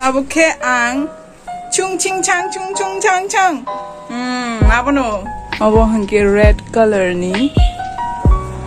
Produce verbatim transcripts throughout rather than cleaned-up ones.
Abo khe ang chung ching chang, chung chung chang chang. Hmm, abono. Abo hwnkhe red color ni,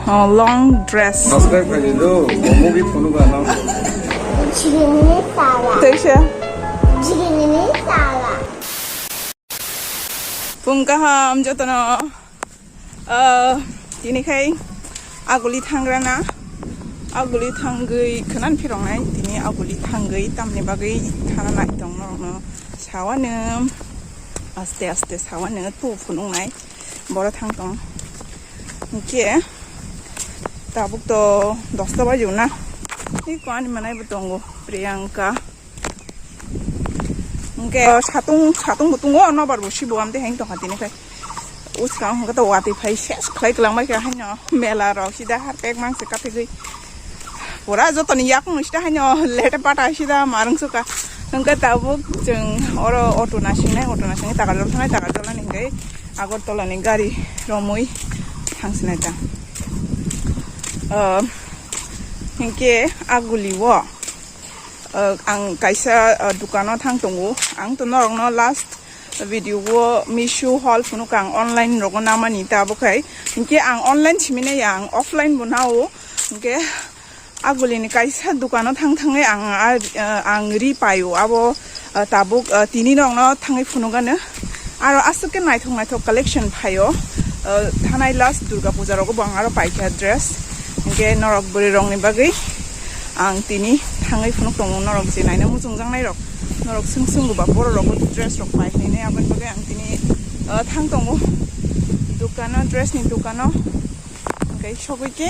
oh, long dress. Subscribe khai di do, movie phone ga nang. Jigini sala. Teisa. Jigini sala. Phung kaham jotono. Ah, tini khai aguli thangrana, aguli thangwi khwnan phiroknai, tini aguli thangwi tamni bagwi thana nai tong norokno sawano, aste aste sawano tu phunuknai boro thang tong. Hinkhe tabuk to dosta bajo na, iko ani manai bo tongo Priyanka. Hingke, oh, satung, satung bo tongo, nobar bo sibo, amtwi heng tongkha tini khai. Uskang hingke to watwi phai ses khlai kwlangbai kha haino mela rok sida harpek mangse kathigwi. Pura jotoni yakung sida haino lete pata sida marung suka. Hingke tabuk chwng oro auto nasingnai, auto nasingnai Takarjal thangnai, Takarjal ani hingke Agartala ni gari romwi thangsinai ta. Oh, hingke aguli o. Uh, ang kaisa, uh, dukano thang tongo. Ang to norokno last video o Meesho haul phunukha ang online rogo namani ta, abo khai hinkhe ang online simine ya, ang offline bo nao. Hinkhe agulini kaisa dukano thang thangwi ang, ah, uh, ang ri paio, abo, uh, tabuk, uh, tini norokno thangwi phunukgano. Aro aswk khe naithok naithok collection phaio. Uh, thanai last Durga Puja rogo bo ang aro paikha dress. Hinkhe norok bwrwi rokni bagwi ang tini thangwi phunuk tongo, norok je naina muchungjaknai rok, norok swng swng ba borok rok dress rok pai hinwi aboni bagwi ang tini, uh, thang tongo dukano, dress ni dukano. Hinkhe sogwi khe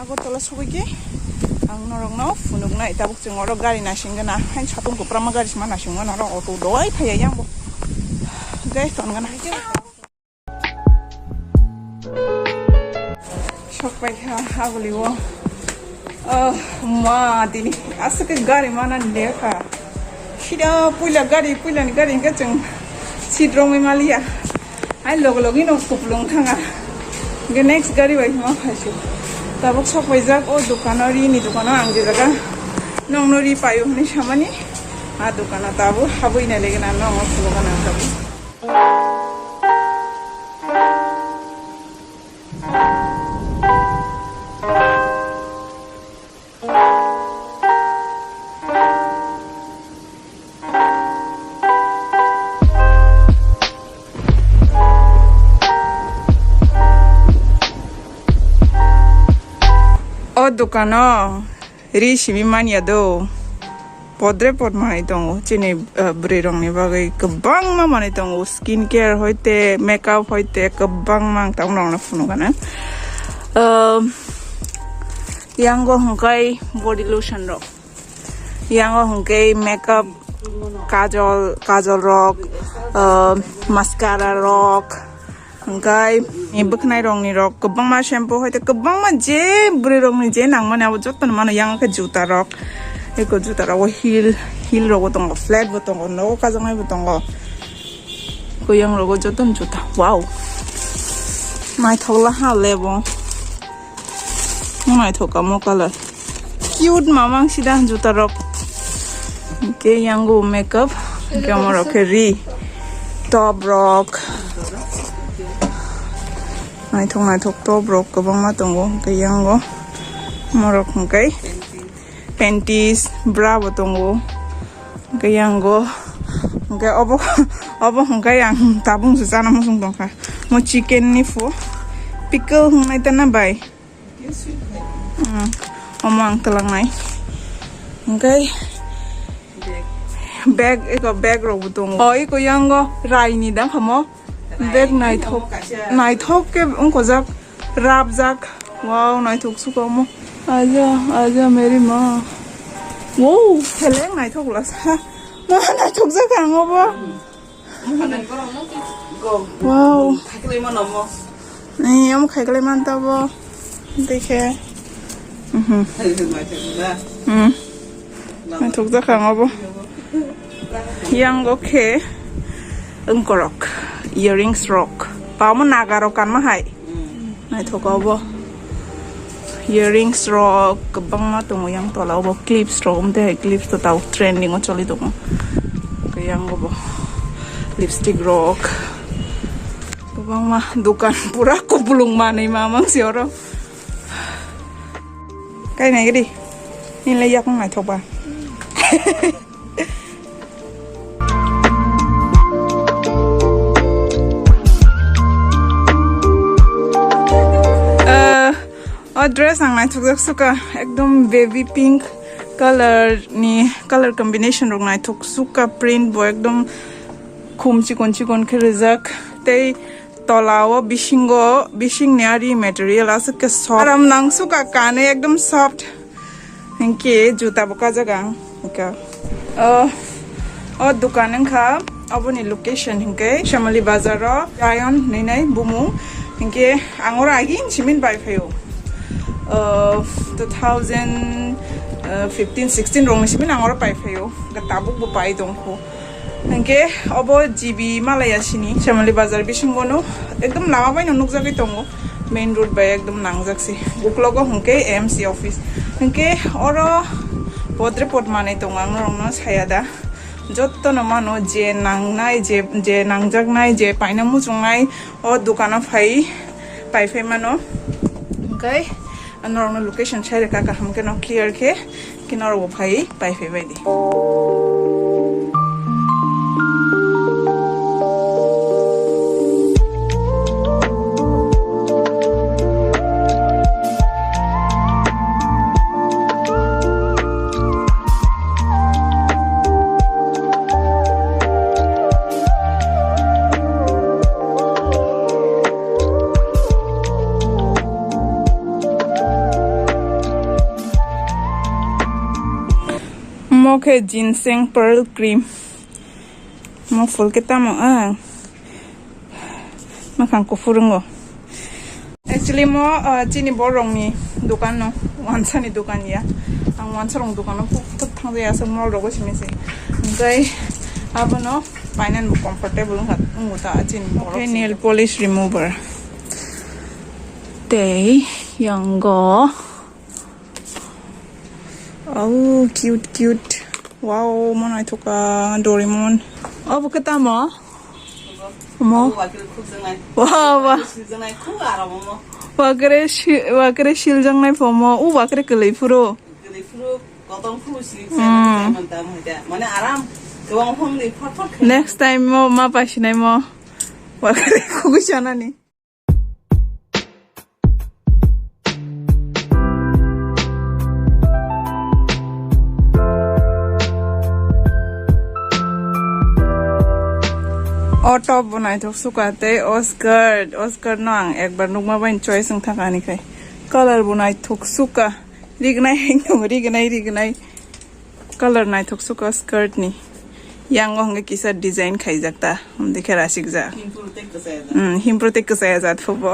Agartala sogwi khe ang norokno phunuknai. Tabuk chwng oro gari naisingna, hain satung kwbangma gari sima naisingmano, oro auto doi phaiya yang bo. Hinkhe tongna. Sok paikha aguli o. Oh, ma, tini aswk khe gari mana lekha. Sida puila gari, puilani gari hinkhe chwng seat romwi maliya. Hai logo logi no kuplung thanga. Hinkhe next gari bai ma phaisu. Tabuk sok paijak o dukano, ri ni dukano ang je jaga nongno ri paio hwnwi samani. A dukano tabuk habwi nai legena nongo phulugana tabuk. O dukano ri simi manya do. Podre pod manwi tongo chini, uh, bwrwi rokni bagwi kwbangma manwi tongo, skin care hoite, makeup hoite kwbangma ang tabuk norokno phunukgana. Um, yango hwnkhe body lotion rok, yango hwnkhe makeup, kajol, kajol rok, uh, mascara rok, Hingkai, eh, bwkhnai rokni rok kwbangma shampoo hoite kwbangma je bwrwi rokni je nangmani abo jotono mano. Yang khe juta rok, eko juta rok o heel, heel rok bo tongo, flat bo tongo, nogo kajaknai bo tongo. Ko yang rogo jotono juta, wow, naithok la ha lebo. Mo naithok ka mo colour. Cute mamang sida juta rok. Hingke yango makeup. Hingke omo rok khe ri. Top rok. Naithok naithok top rok kwbangma tongo. Hingke yango. Omo rok hingke panties, bra bo tongo. Hingke yango. Hingke obo, obo hingke yang tabung se chana muchung tongkha. Mo chicken ni pho. Pickle hwngnai ta na bai. Hmm, omo ang twlangnai. Hingke bag, eko bag rok bo tongo. O, eko yango rai ni dang kha mo. Bag naithok, naithok khe wngkojak, rabjak. Wow, naithok suka omo. Aja, aja, meri ma. Wow, seleng naithok lasa. Ma naithok jak ang obo. Wow. Ni omo khaiklai man ta bo. Dekhe. Mhm. Hmm. Naithok jak ang obo. Yango khe wngkorok, earrings rok. Ba omo naga rok kanma hai. Naithok obo. Earrings rok kwbangma tongo yang tola o, bo clips rok, omo tei hai clips to tabuk trending o choli tongo. Yang bo lipstick rok kwbangma dukan pura kupulung manwi mamang si oro. Kai nai gidi. Nini le yakung naithok ba. Eh, o dress ang naithokjak suka, ekdom baby pink color ni, color combination rok naithok suka, print bo ekdom khum chikon chikon khe rijak, tei tola o bisingo, bising ni ari material aswk khe soft, aram nang suka, kanwi ekdom soft. Hinkhe juta bo kajak ang. Hinkhe, o, o dukan wngkha, oboni location hinkhe Shamali Bazar o Zion hinwi nai bumung. Hinkhe ang oro agin simin bai phaio. O, two thousand fifteen sixteen rokni simin ang oro pai phaio. Hinkhe tabuk bo pai tongkho. Hinkhe obo G B Malaya sini, Shamali Bazar bisingo no, ekdom lama bai no nukjagwi tongo, main road bai ekdom nangjak se. Uklogo hinkhe A M C office. Hinkhe oro podre pod manwi tongo, ang norokno saya da. Jotto no mano, je nangnai, je, je nangjaknai, je paina muchungnai, o dukano phai, pai phai mano. Hinkhe norokno location sai rwkha, kaham khe no clear khe. Khe norok bo phai, pai phai bai di. Omo khe ginseng pearl cream. Omo phul khe tamo ang makhang kuphur wngo. Actually, mo, ah, chini borokni dukan no, wansani dukan ya. Ang wansarokni dukano phuk thuk thangjaya, aswk mall rogo simi se. Hinkhe abono painani bo comfortable wngkha, wngo ta chini borok. Okay, nail polish remover. Tei yango. Oh, cute, cute. Wow, mo naithok kha Doraemon. Obo khe tamo? Omo? Wa, wa. Wakre si-, wakre siljaknai pho omo. U wakre kwlwi phuru. Next time mo ma paisinai mo. Wakre khugui sanani. O top bo naithok suka tei o skirt, o skirt no ang ekbar nukma bai choice wng thangkha ani khai. Color bo naithok suka. Rignai hai tongo, rignai, rignai. Color naithok suka skirt ni. Yango hwnkhe kisa design khaijak ta, dekhe rasikjak. Himpru tei kwchaya jat. Hmm, himpru tei kwchaya jat phubo.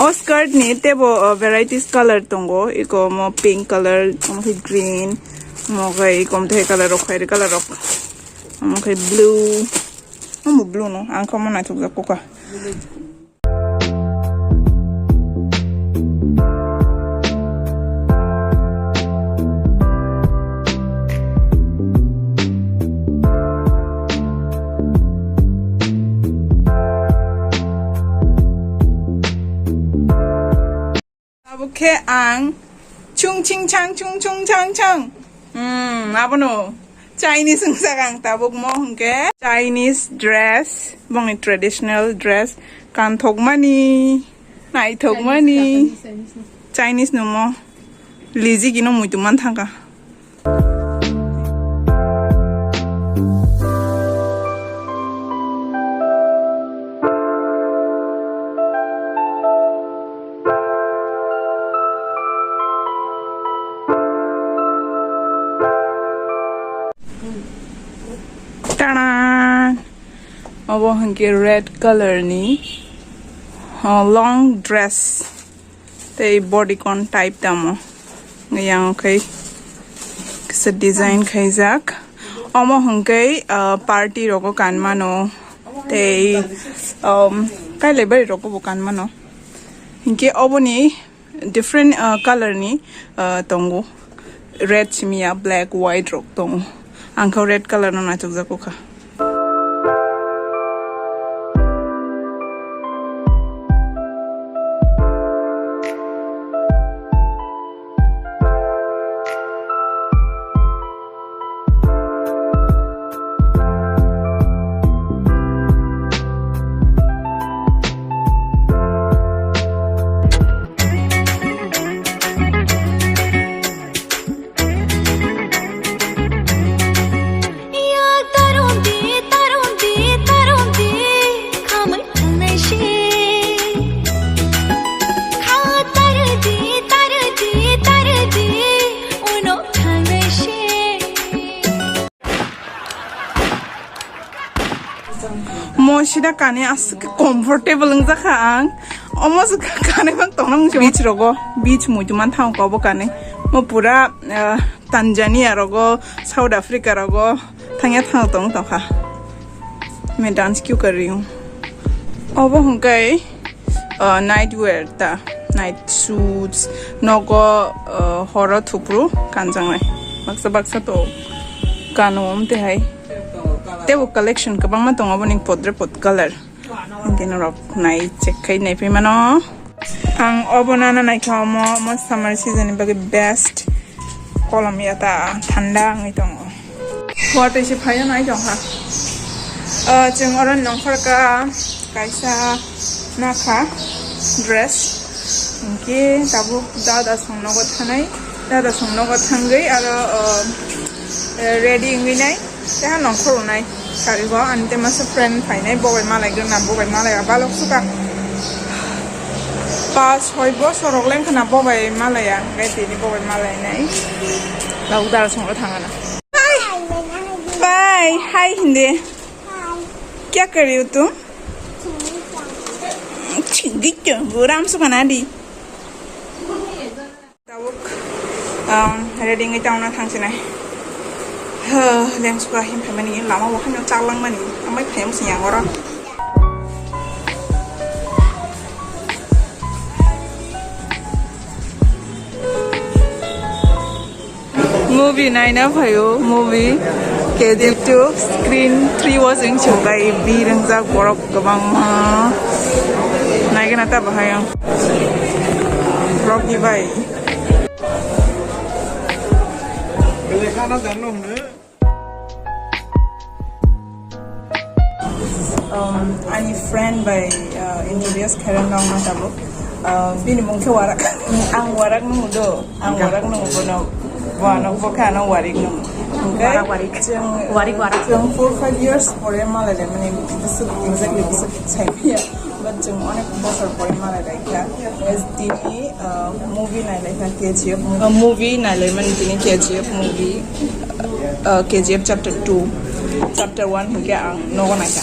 O skirt ni teibo, uh, varieties color tongo, iko omo pink color, omo khe green, omo khe iko omo khe color rok, khairi color rok, omo khe blue, omo blue no, ang khe omo naithokjak kukha. Abo khe ang chung ching chang, chung chung chang chang. Hmm, abono Chinese wngsak ang tabuk mo hwnkhe. Chinese dress, bongni traditional dress, kanthokmani, naithokmani. Chinese no mo. Lijik ino muitu man thangkha. Bo hwnkhe red color ni, uh, long dress tei bodycon type tamo. Yang khe kisa design khaijak. Omo hwnkhe, uh, party rogo kanmano tei, um, kailaibari rogo bo kanmano. Hinkhe oboni different, uh, color ni, uh, tongo. Red simi ya, black, white rok tongo. Ang khe red color no naithokjago kha. Mo sida kani aswk comfortable wngjakha ang. Omo se kani bang tongna mungsa beach rogo, beach muitu man thang ko bo kani. Mo pura, ah, Tanzania rogo, South Africa rogo thangya thang tong tongkha. Me dance kiu kar rahi hu. Obo hwnkhe, uh, night wear ta, night suits, nogo, uh, horo thupru kanjaknai. Baksa baksa to kano omte hai. Tebo collection kwbangma tongo, aboni podre pod color. Hwnkhe norok nai check khai nai phaimano. Ang obo nana naikha omo, omo summer season ni bagwi best. Kolom ya ta thanda wngwi tongo. Watwi se phaiya nai tongkha. Ah, chwng oro nongkhorka kaisa nakha dress. Hinkhe tabuk dada song nogo thanai. Dada song nogo thangwi aro, ah, ready wngwi nai. Tei ha nongkhor rwnai karigo, ani tei masa friend phainai, bo bai malai gana, bo bai malai ya balok suka. Pas soi bosor rok leng khana bo bai malai ya, hwnkhe tini bo bai malai nai. Tabuk dara songro thangana. Bye, hi hindi. Kya kar rahi ho tum? Chinggi chong, ram suka na di. Tabuk, um, ready wngwi tongna thangsinai. Huh, lengsuka him phaimani, lama bo haino chaklangmani, amai phaiya wngsi yang oro. Movie naina phaio, movie K G F two, screen three o chwng chwngkai bi ringjak borok kwbangma. Naigwna ta bahai ang. Rocky bai. Um, ani friend bai, uh, introduce khairang nang ma tabuk. Uh, bini mung khe Warak. Ang Warak nung do. Ang Warak nung bono. Bono bo khe ano Warik nung. Hwnkhe Warak, Warik. Chwng, Warik, Warak. Chwng four five years pore malai le mani bwswk exactly bwswk sai phiya. But chwng onek bosor pore malai lai kha. Tini, uh, movie nai lai kha K G F movie. Uh, movie nai lai mani tini K G F movie. Uh, K G F chapter two. Chapter one hwnkhe ang nogo nai kha.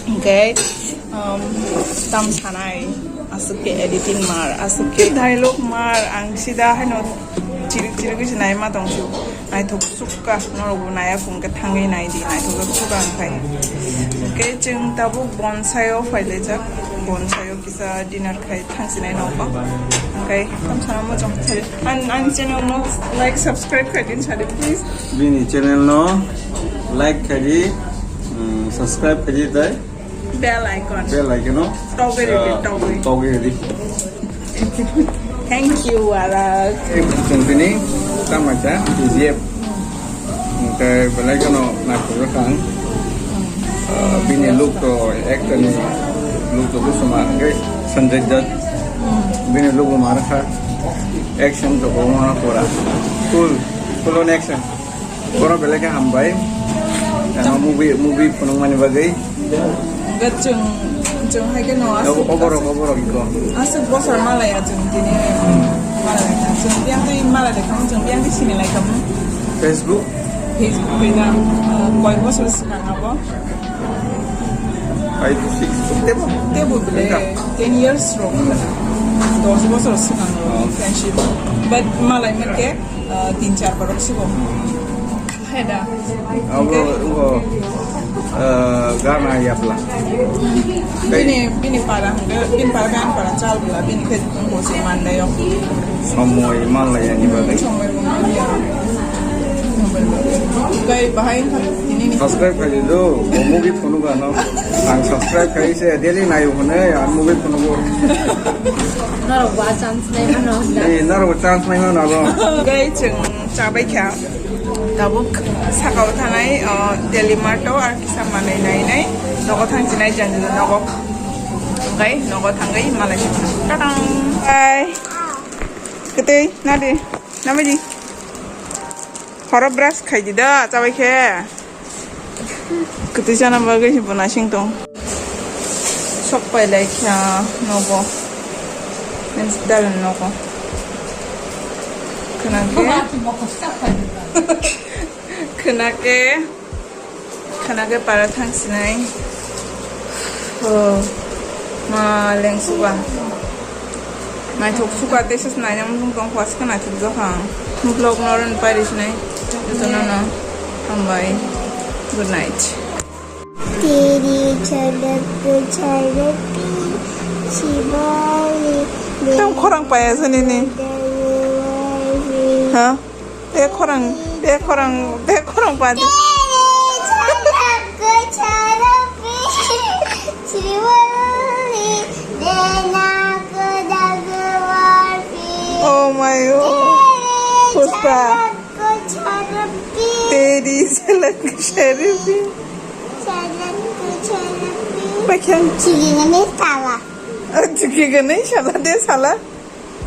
Hwnkhe, um, tam sanai, aswk khe editing mar, aswk khe dialogue mar, ang sida haino chirik chirik se nai ma tong su. Naithok sukha, norok bo nai ya phung khe thangwi nai di, naithok sukha ang khai. Hwnkhe chwng tabuk bonsai o phai laijak, bonsai o kisa dinner khai thang sinai nokho. Hwnkhe tam sana mojang khai. An, ani channel no like, subscribe khai din sadi, please. Bini channel no like khai di, mm, subscribe khai di tai. Bell icon. Bell icon no. Togwi ridi, ah, togwi. Togwi ridi. Thank you, Warak. Chwng tini tama cha K G F. Hwnkhe belai kheno naithok kha ang. Ah, bini look to actor ni look to kusuma hwnkhe Sanjay Dutt. Bini look bo mar kha. Action to bo mar pura. Full, full on action. Bono belai khe hambai. Ano movie, movie phunukmani bagwi. Hwnkhe chwng, chwng hai kheno aswk, oborok, aswk, oborok iko. Aswk bosor malaya chwng tini malaya. Chwng biyang twi malai khamu, chwng biyang twi sini lai khamu. Facebook? Facebook bai na, uh, koi bosor swkang abo. Five to six. Tebo, tebo bile ten years rok kana. Dos bosor swkang rok friendship. But malai meke, uh, tin char borok sibo. Heda. Abo, abo, uh, gana yapla. Bini, bini para hwnkhe, bini para gana para chal bwla, bini khe tong bo se mandai o. Somoi manlai ani bagwi. Somoi bo manlai. Tei bahai wngkha tini ni. Subscribe khai di do, bo movie phunuk ano. Ang subscribe khai se daily nayo hwnwi, ang movie phunugo. Norok ba chance nai mano. Eh, norok ba chance nai mano abo. Tei chwng chabai kha. Tabuk sakao thanai, o, Daily Mart o ar kisa manwi nainai. Nogo thang chinai jang nogo. Tei nogo thangwi malai. Tatang. Bye. Ketui, nadi. Namiji. Horo brush khai di da, chabai khe. Kwtwi chana bagwi se bo naising tong. Sok pai lai kha nogo. Means dal nogo. Khna khe. Khna khe. Khna khe para thang sinai. Oh. Ma leng suba. Naithok suka tei sus naina mung tong kwas ka naithok jokha. Vlog noron pairis nai. Jotono no. Hambai. Good night. Teri chalak chalak shivali. Tang khorang paya sani ni. Ha? Te khorang, te khorang, te khorang padi. Oh my God. Pushpa. Teri chalak sharifi. Pakhang. Chigingani sala. Oh, chigingani sala de sala.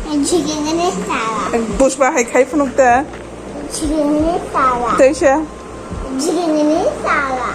Jigini sala. Pushpa hai khai phunuk ta. Jigini sala. Teisa. Jigini sala.